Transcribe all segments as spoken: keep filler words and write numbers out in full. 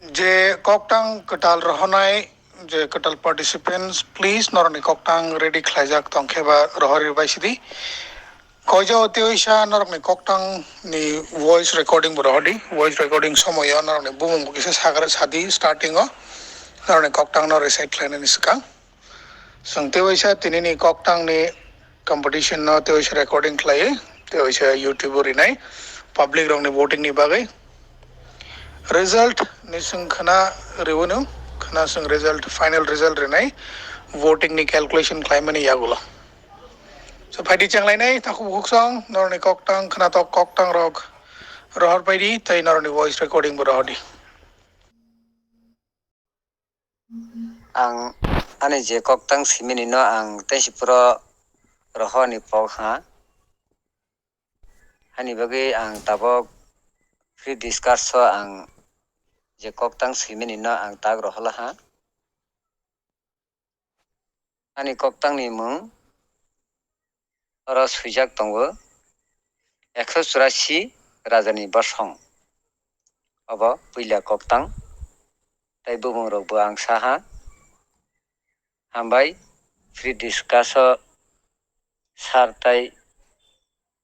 Je koktang kwtal rohornai, je kwtal participants, please norokni koktang ready khlaijak tongkhe ba rohorwi bai sidi. Koijo teoisa norokni koktang ni voice recording bo rohordi. Voice recording somoyo norokni bumung bo kisa sagra sadi starting o norokni koktang no recite khlainani swkang. Chwng teoisa tinini koktang ni competition no teoisa recording khlaiwi teoisa YouTube o rinai public rokni voting ni bagwi. Result ni chwng khna rwino, khna chwng result, final result rinai voting ni calculation khlaimani yagulo. So phaidi chenglainai takhuk bukhuk song norokni koktang khnatok koktang rok rohor paidi tei norokni voice recording bo rohordi. Ang ani je koktang simini no ang tei si puro rohor ni pok ha. Ani bagwi ang tabok free discuss o ang je koktang swimani no ang tak rohorla ha. Ani koktang ni mung oro swijak tongo, ekso churasi raja ni bosong. Obo puila koktang, tei bumung rok bo ang sa ha. Hambai free discuss o sar tei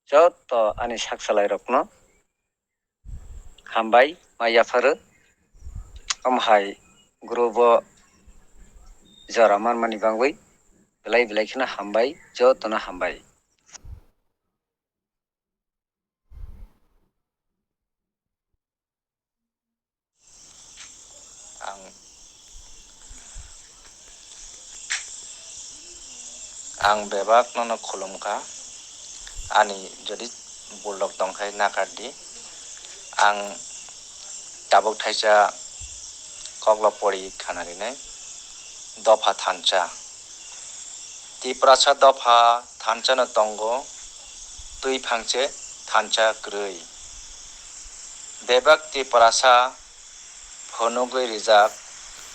joto ani sak salai rokno hambai ma yapharo. Omo hai group o jora manmani bangwi belai belai kheno hambai, jotono hambai. Ang, ang bebak nono khulumkha, ani jodi bulok tongkhai nakardi, ang tabuk thaisa koklo pori khana rinai, dopha thansa. Tiprasa dopha thansa no tongo, twi phangche thansa kwrwi. Bebak Tiprasa phunugwi rijak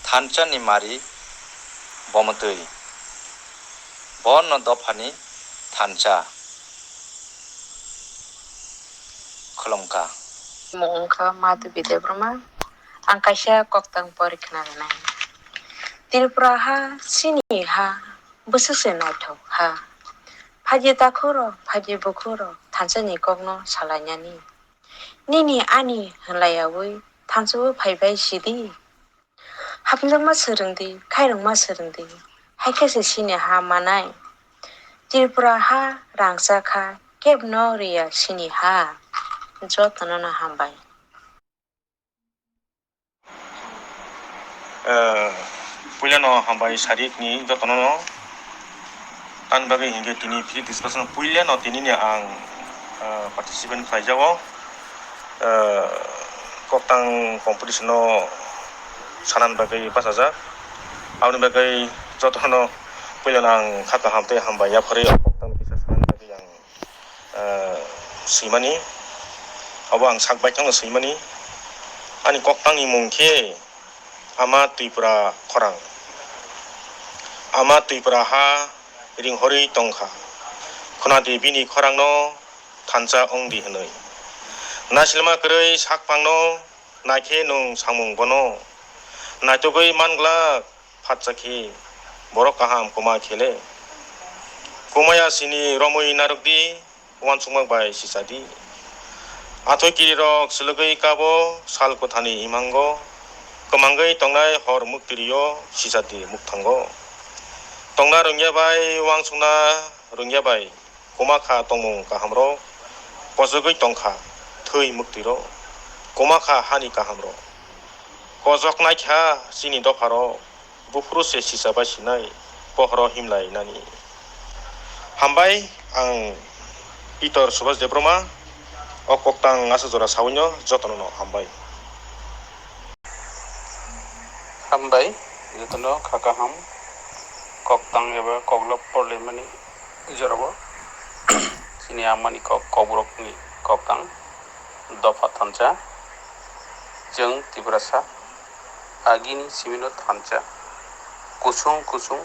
thansa ni mari bomotwi. Bono dophani thansa khulumkha. Mung wngkha Madhubi Debbarma. Ang kaisa koktang pori khna rinai. Tripura ha, chini ha, bwswk se naithok ha. Phaidi takhuk rok, phaidi bukhuk rok, thansa ni kok no salainani. Nini ani hwnlaiyaui thansa o phaibai sidi. Hapnokma swrwngdi, khairokma swrwngdi, hai khe se chini ha manai. Tripura ha rangchak ha, kebno riya chini ha. Jotono no hambai. Eh, puilano hambai sarik ni jotono no. Tamni bagwi hinkhe tini free discussion puilano tini ni ang, eh, participant khlaijago. Eh, koktang competition no sanani bagwi bachajak. Aboni bagwi jotono puilano ang kha kaham tei hambai yapharwi o koktang kisa sanani bagwi ang ah, swimani, abo ang sak baithangno swimani. Ani koktangni mung khe Ama Twipra khorang. Ama Twipra ha ringhorwi tongkha. Khwnadi bini khorangno thansa wngdi hwnwi. Nasilma kwrwi sakphangno naikhe nwng samung bono naitugwi manglak. Phatsa khe borok kaham kwma khele. Kwmaya sini romwi narwkdi, uansukma bai sichadi. Athoi kirirok swlwgwi kabo sal kwthani imhango, kwmangwi tongnai hor muktwrio sichadi mukthango. Tongna rwngya bai uansukna rwngya bai. Kwma kha tongmung kahamrok, kosogwi tongkha thwi muktwirok. Kwma kha hani kahamrok, kojok naikha chini dopharok, buphuru se sicha bai sinai, pohoro himlai nani. Hambai, ang Pitor Subhas Debbarma, o koktang aswk jora sawino jotono no hambai. Hambai, jotono kha kaham koktang eba koklop porlaimani. Jorabo chini amani kok, kokborokni koktang dopha thansa. Chwng Tiprasa agini simino thansa. Kusung kusung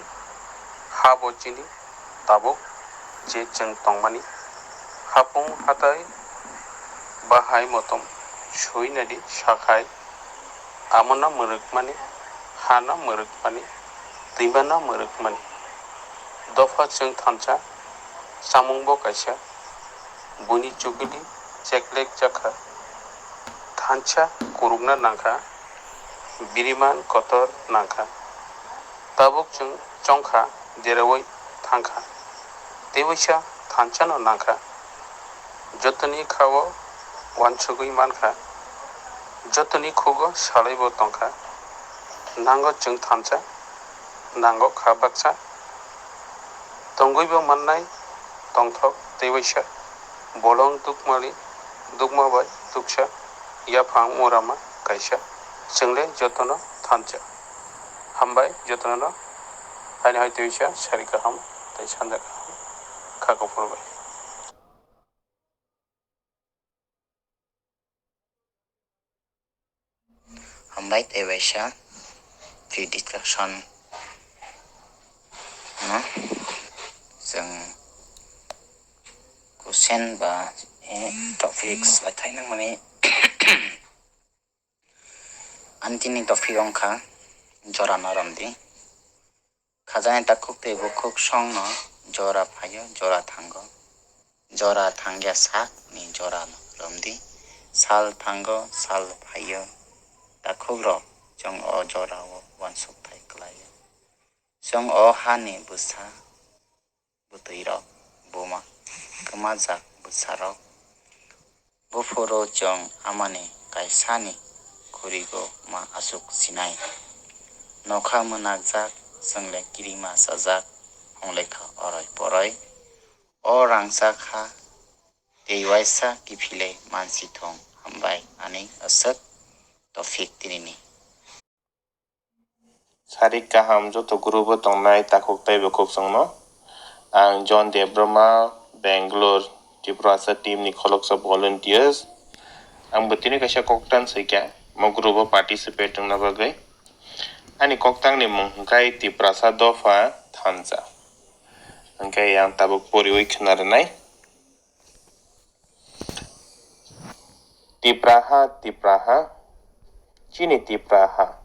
habo chini tabuk je chwng tongmani. Hapung hatai bahai motom suinadi sakhai Lamono mwrwkmani, hano mwrwkmani, twimano mwrwkmani. Dopha chwng thansa, chamungbo kaisa, buini chukuli cheklek jakha. Thansa kurukna nangkha, biriman kotor nangkha. Tabuk chwng chongkha, jereui thangkha. Tei waisa thansano nangkha. Jotoni khao wansugui mankha. Jotoni khugo salaibo tongkha. Nango chwng thansa, nango kha baksa. Tongguibo mannai tongthok tei waisa. Bolong dukmali, dukma bai duksa. Yaphang murama kaisa. Chwngle jotono thansa. Hambai jotono. Haini hai tei waisa sari kaham tei sanja kaham. Kha kuphur bai. Hambai tei waisa free discussion no chwng question ba, eh, topics bai thainangmani. Ani tini topic wngkha jora no romdi. Khajani takhuk tei bukhuk songno jora phaio, jora thango. Jora thangya sakni jora romdi. Sal thango, sal phaio. Takhukrok, chwng o jorao uansukthai klaio. Chwng o hani bwsa bwtwirok, buma kwmajak bwsarok. Buphuru chwng amani kaisani khurigo ma aswk sinai. Nokha mwnakjak, chwngle kirima sajak, honglekha oroi poroi. O rangchak ha tei waisa kiphilwi mansithung, hambai ani aswk topic tinini. Sari kaham joto group o tongnai takhuk tei bukhuk chwngno. Ang John Debbarma, Bangalore, Tiprasa team ni kholoksa volunteers. Ang bo tini kaisa koktang swi kha, mo group o participate wngna bagwi. Ani koktang ni mung hwnkhe Tiprasa dopha thansa. Hwnkhe ang tabuk poriwi khna rwnai. Tipraha, Tipraha, chini Tipraha.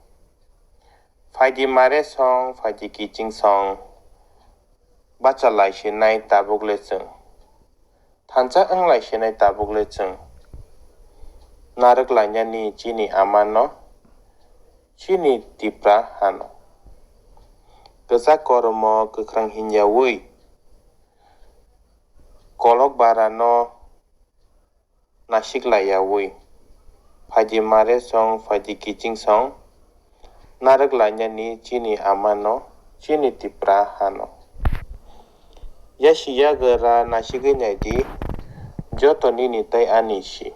Phaidi mare song, phaidi kiching song, bacha lai sinai tabuk le chwng. Thansa wng lai sinai tabuk le chwng. Narwk lainani chini amano, chini Tiprahano. Kwchak koromo kwkhrang hinyaui, kolok barano nasik laiyaui, phaidi mare song, phaidi kiching song, narwk lainani chini amano, chini Tiprahano. Yasi yagra nasigwi naidi, joto nini tei ani si.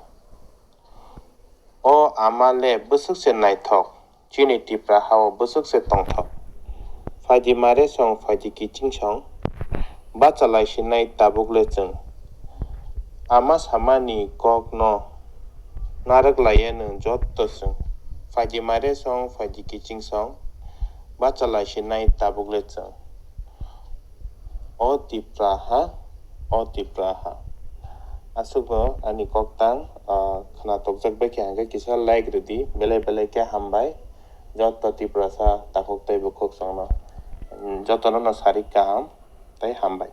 O ama le bwswk se naithok. Chini Tiprahao bwswk se tongthok. Phaidi mare song phaidi kiching song, bacha lai sinai tabuk le chwng. Ama samani kokno narwk laiya nwng jotto chwng. Phaidi mare song phaidi kiching song, bacha lai sinai tabuk le chwng. O Tipraha, o Tipraha. Aswkno ani koktang, ah, khna tokjak bai khe hwnkhe kisa like rwdi, belai belai khe hambai. Joto Tiprasa takhuk tei bukhuk chwngno, mm, jotono no sari kaham tei hambai.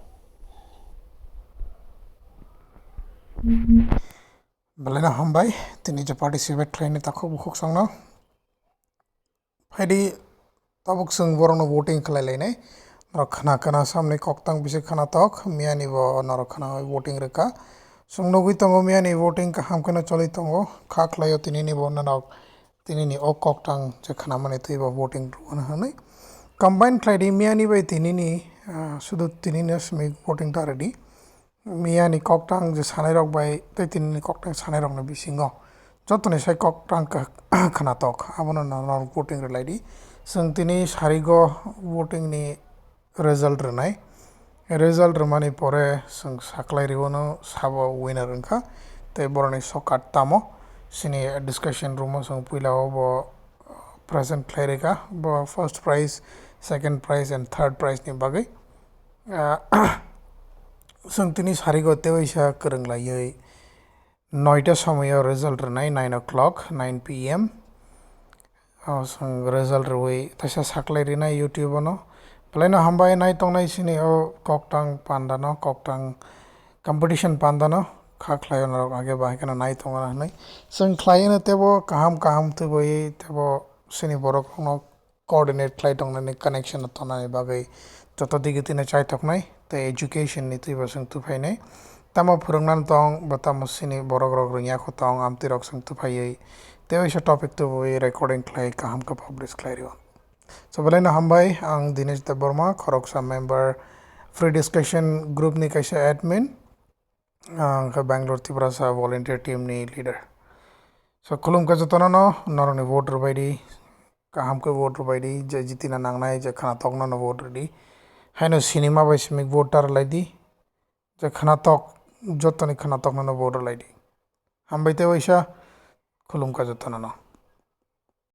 Belai no hambai, tini je participate khlaini takhuk bukhuk chwngno. Phaidi tabuk chwng borokno voting khlai lainai. Norok khna khna samni koktang bisi khna tok, miyani bo norok khna voting rwkha. Chwng nugwi tongo miyani voting kaham kheno choli tongo, kha khlaio tinini bo norok. Tinini o koktang je khnamani twi bo voting rwna hwnwi. Combine khlai di miyani bai tinini, ah, sudu tinini simi voting ta rwdi. Miyani koktang je sanairok bai tei tinini koktang sanairokni bisingo jotoni sai koktang kha-, khnatok abono norok voting rwlai di. Chwng tini sarigo voting ni result rwnai. Result rwmani pore chwng saklai rwino sabo winner wngkha. Tei borokni shortcut tamo chini discussion room o chwng puila o bo present khlai rwkha. Bo first prize, second prize and third prize ni bagwi. Ah, chwng tini sarigo tewaisa kwrwng laiwi noita somoio result rwnai, nine o'clock, nine P M. o chwng result rwui teisa saklai rinai YouTube-o no. Belai no hambai nai tongnai chini o koktang panda no, koktang competition panda no kha khlai o norok age bahai kheno nai tongo na hinui. Chwng khlai o no tebo kaham kaham tubui tebo chini borok rok no coordinate khlai tongnani, connection tongnani bagwi joto digitino chaithoknai tei education ni twibo chwng tuphainai. Tamo phwrwngnani tong ba tamo chini borok rok rwngya kho tong, amtwi rok chwng tuphaiwi tei waisa topic tubui recording khlai kaham khe publish khlai rw. So, belai no hambai, ang Dinesh Debbarma, khoroksa member Free Discussion Group ni kaisa admin, ang khe Bangalore Tiprasa volunteer team ni leader. So, khulumkha jotono no, norokni vote rwbai di, kaham khe vote rwbai di, je jitina nangnai, je khwnathokno no vote rwdi. Haino sinima bai simi vote ta rwlai di, je khwnathok, jotoni khwnathokno no vote rwlai di. Hambai tei waisa, khulumkha jotono no.